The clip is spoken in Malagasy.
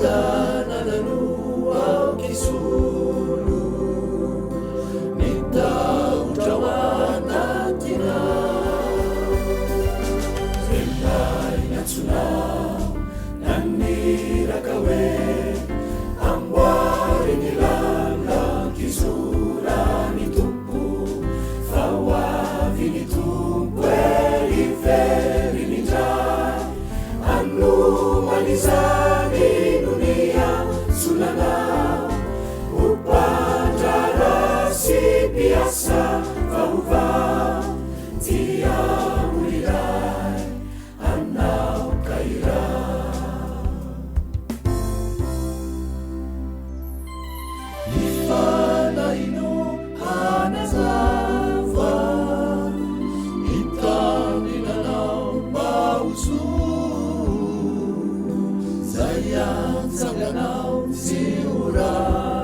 tanàna no aoka hisolo ny tahotra ao anatinao. Velona ny antsonao naniraka hoe amboary ny lalan-kizoran'ny Tompo fa ho avy ny Tompo e hiverina indray hanomana izany no niantsoana anao ho mpandraharaha sy mpiasa vaovao dia ho iray anao ka iray. Ny fanahy no hanazava ny tanina anao mba ho zo zay antsanganao tsy ho rava.